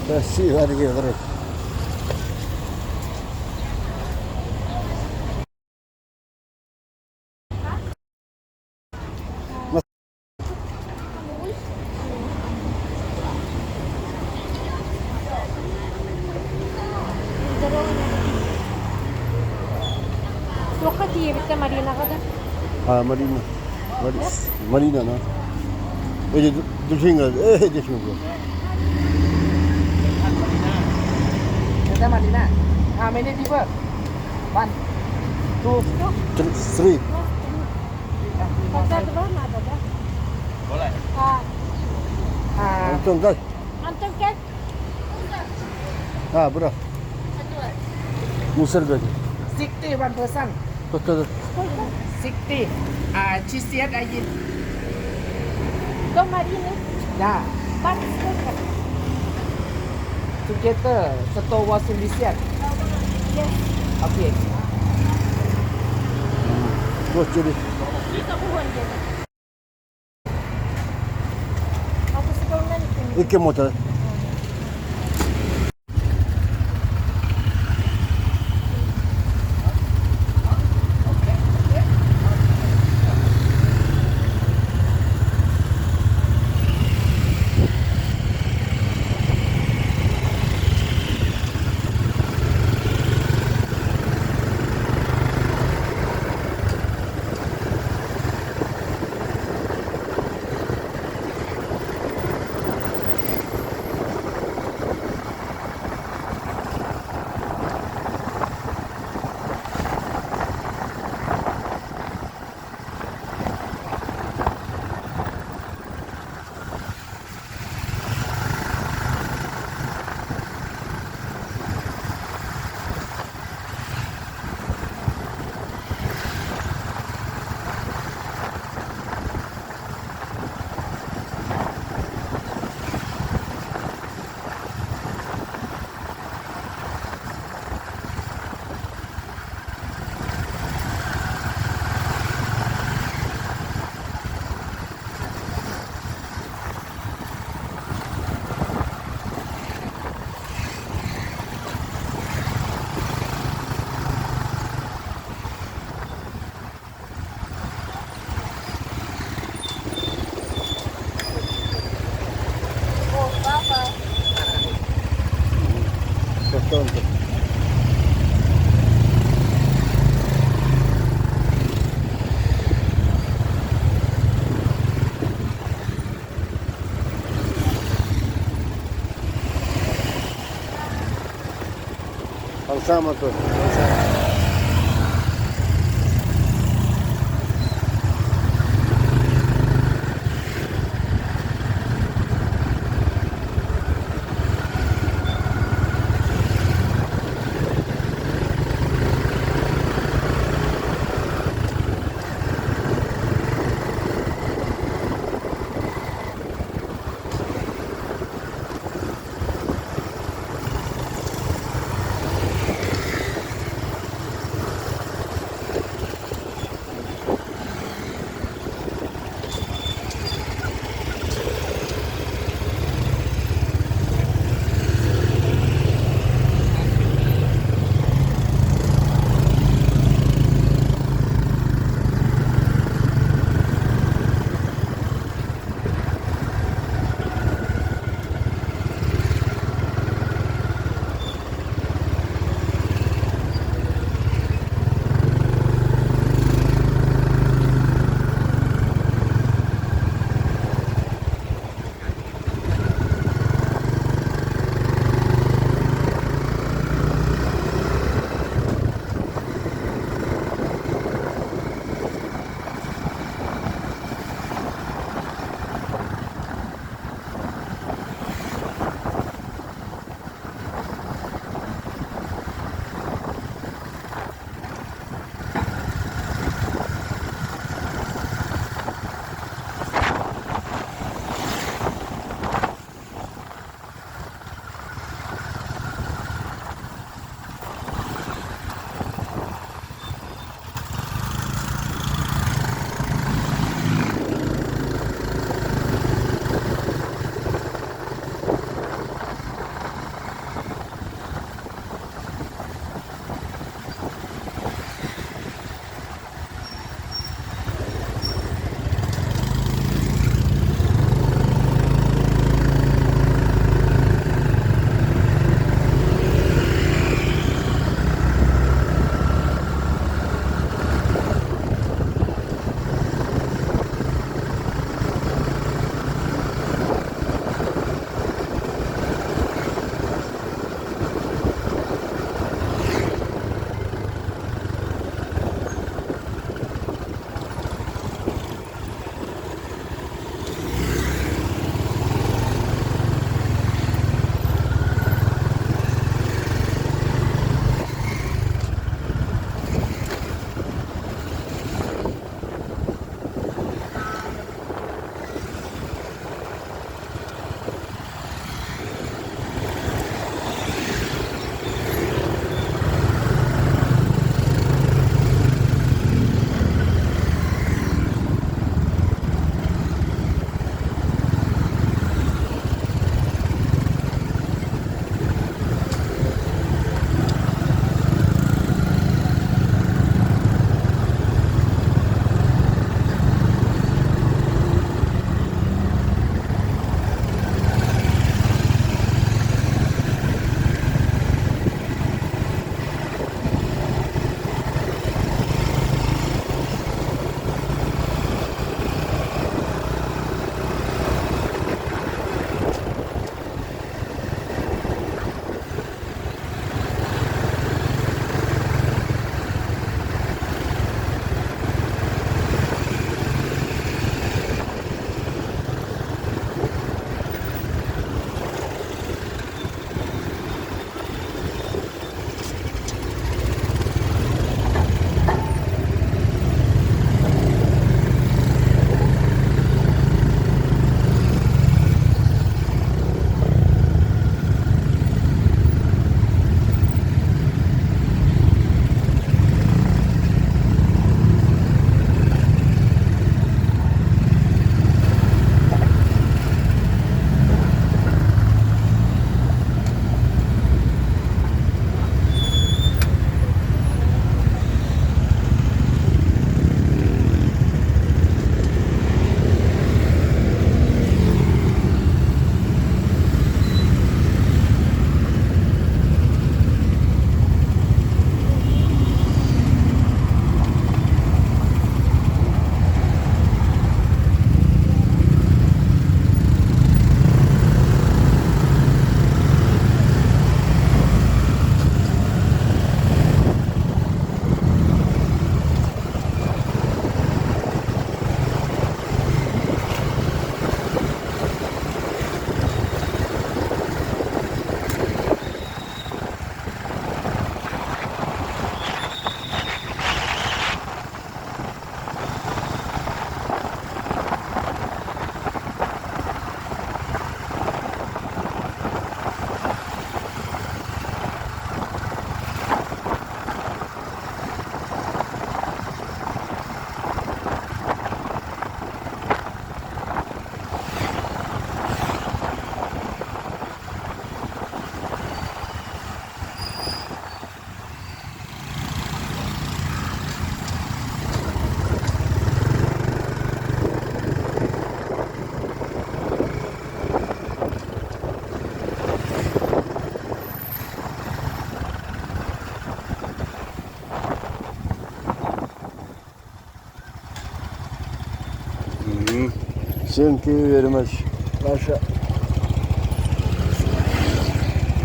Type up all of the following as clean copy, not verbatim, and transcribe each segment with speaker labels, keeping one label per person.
Speaker 1: Красиво аргыылары.
Speaker 2: Туохха тиийэбиттэ Маринаҕа да?
Speaker 1: А, Марина. Марина, на. Эти душинга, душинга.
Speaker 3: Это Marina. How many people? One, two,
Speaker 1: Three.
Speaker 2: Тогда два надо, да? А,
Speaker 1: Антон, дай.
Speaker 2: Антон, кэл.
Speaker 1: А, бра. Мусор бөтө.
Speaker 3: 61 person.
Speaker 1: Тоттоду.
Speaker 2: Сколько?
Speaker 3: 60. А, 60 один.
Speaker 2: До Марины.
Speaker 3: Да.
Speaker 2: Бак сколько?
Speaker 3: Together, 180.
Speaker 2: Yes.
Speaker 3: Okay.
Speaker 1: Вот через.
Speaker 2: 290 диэтэ. Алтысыгынан икки
Speaker 1: Икки мотор.
Speaker 2: О, папа.
Speaker 1: Тоттоду. Алсама то. Thank you very much. Маша.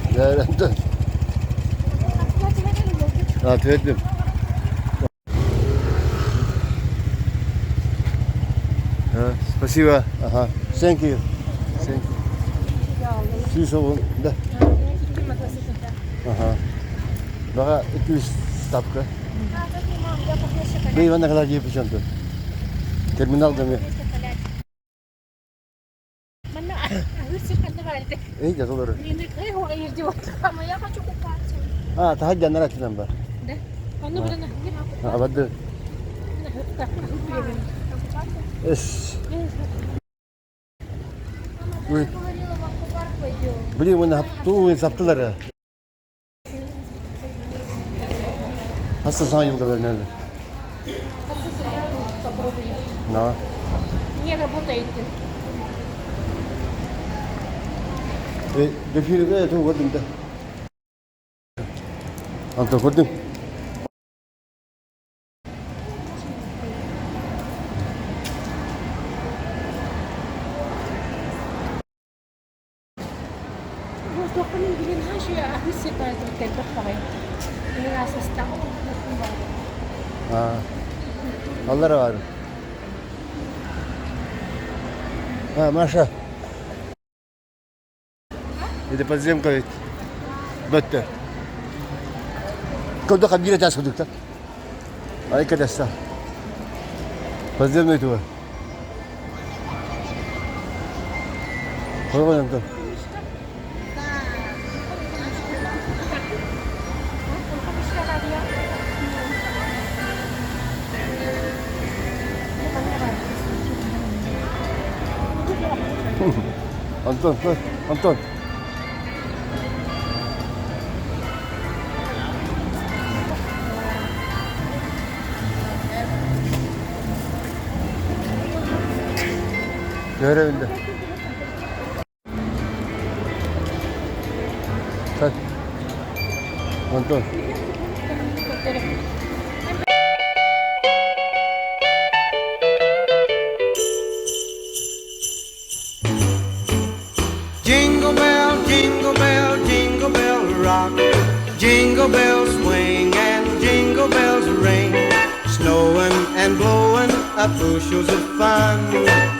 Speaker 1: Дьэ, Ответим. Спасибо. Ага. Thank you. Thank you. 100 да. Ага. Баҕа 200 ставка. Бей, Иван Николаевич Епиченко. Терминал доме. Эй, да толору.
Speaker 2: Я хочу купаться.
Speaker 1: А, таһырдьа анараа өттүнэн бар.
Speaker 2: Да? Ону билэн
Speaker 1: Абады. Эс. Ой.
Speaker 2: Говорила, в аквапарк пойдем.
Speaker 1: Блин, уонна туу саптылар. Хасса саҥа йылга бэрнэллэр.
Speaker 2: Попробуем.
Speaker 1: На.
Speaker 2: Не работает.
Speaker 1: Э, дефиле туу көрдүм да. Антон көрдүм.
Speaker 2: Туохпун билин хашы ахыс кэлбэх баҕай.
Speaker 1: А. Аллара бар. А, Маша. Это подземка ведь. Бөттө. Көдө хабира тас кудукта. Ай кадаса. Подземный туа. Хоргон Антон. Антон, Антон. Görevinde. Sen. Антон.
Speaker 4: Jingle bell, jingle bell, jingle bell rock. Jingle bells swing and jingle bells ring. Snowing and blowing up bushels of fun.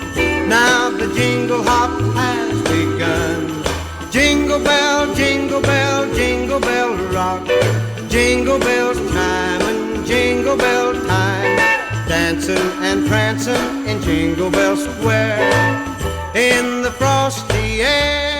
Speaker 4: Now the jingle hop has begun. Jingle bell, jingle bell, jingle bell rock. Jingle bells chime and jingle bell time. Dancing and prancing in Jingle Bell Square in the frosty air.